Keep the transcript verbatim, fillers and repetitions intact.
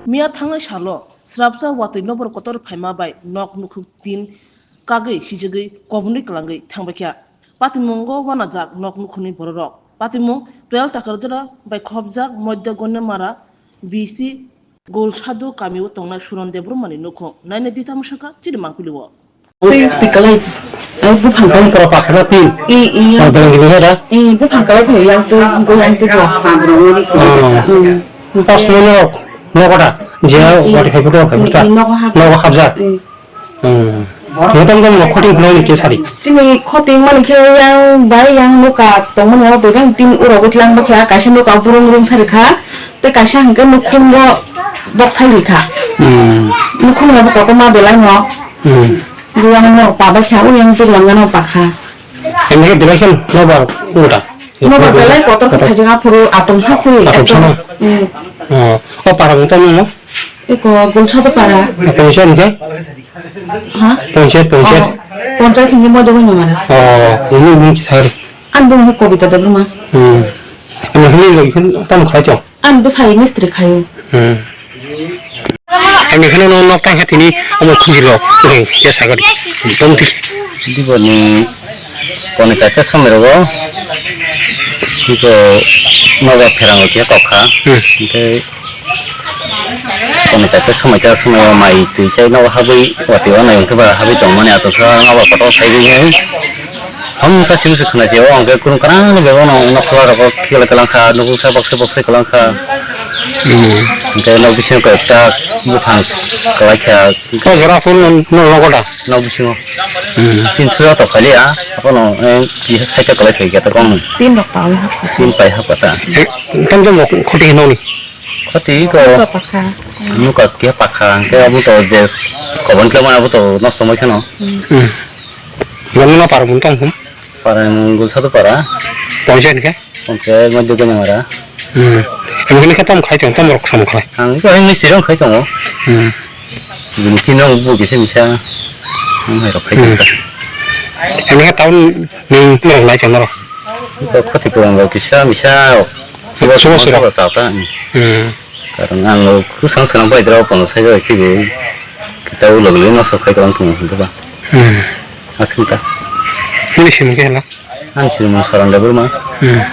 Miya thangnai salo srapsa watwi nokbar kotor phaima bai nok nukhuk tin kagwi sijagwi kobonwi kwlangwi thangbaikha. Patimungo wanajak nok nukhungni bororok. Patimung twelve Takarjora bai khopjak Modhya Gonyamara B C Golsadu kamio tongnai Suron Debbarmani nukhung. Naina dita mwsaka chini mangpili o. Tei twi kwlai. Ai buphang kwlai. Pura pakhana tin. I, i, yang. Pura dong gini hera. I buphang kwlai phai yang tu, go yang tu go. Oh. Hmm. Pas mo nok, nok ada. Jia, i, i. Wati phai buto phai buta. I, i, nok hap. Nok hapjak. I. Hmm. Butam dong nok khoting phai ni ke sari. Chini khoting mani khe yang bai yang nuka tong mani o doi bang tin uro gutlang bakhe kaisa nuka burung burung sari kha. Tei kaisa hwnkhe nukhungo bok sai rikha. Hmm. Nukhungo bo kotorma belai no. Hmm. Buyang no pabakha, uyang jurlangano pakha. Hwnkhe belai khe nobar uda. Nobar belai kotor khe khaijak aphuru atom sasi. Atom ekdom. Sama. Hmm. Oh, o para bungta no? Eko Golsado para. Ponchayat hwnkhe? Ha? Ponchayat, ponchayat. Oh, ponchayat hwnkhe modo bai no mara. Oh, ini, ini kisar. Ang bung hwnkhe Kobita Debbarma. Hmm. Ini hwnkhe tam khlai tong. Ang bwsai mistri khaio. Hmm. Ani kheno no nok tang hatini omo khunjiro. Oke, ya sagari. Tomti. Diboni pone chacha somero go. Iko nogo pherang oke kokha. Hmm. Oke. Pone chacha somai cha somai mai twi chai nogo habwi wati wanai oke ba habwi tongmani ato sa nogo koto sai. Hamsa simi se khna se o ang ke kurung kana ni bego no nok khla rogo khela kalang kha, nok sa bakse bakse kalang kha. Hmm. Hingke nok bisingo koi ekta buphang kalai kha. O jora phone no logo da. Nok bisingo. Hmm. Tin sura to khali a, apono, eh, kisa saita kalai kha kya to kong. Tin rok pa ha. Tin pai ha pata. Eh, tam jam khoti no ni. Khoti ko. Ko pakha. Nuka kya pakha, hingke abu to je kobon kla ma abu to nosto moi khano. Hmm. Yang mana para buntang hum? Para Golsado para. Ponchayat ke? Ponchayat Modhya Gonyamara. Hmm. Ang ini kata mung khai tong, tong rok sam khai. Ang ko ini sirong khai tong. Hmm. Ini kino bu kisa misa. Ang hai rok khai tong. Hmm. Ini kata tahun ni murang lai tong rok. Ko khati ko ang kisa misa. Sulo sulo. Sa ta. Hmm. Karena ang kusang sanang bai drao pano sai bai kibi. Kita ulo gele no sok khai tong tong ba. Hmm. Asita. Ini sim ke la. Ang sirmo Saran Debbarma. Hmm.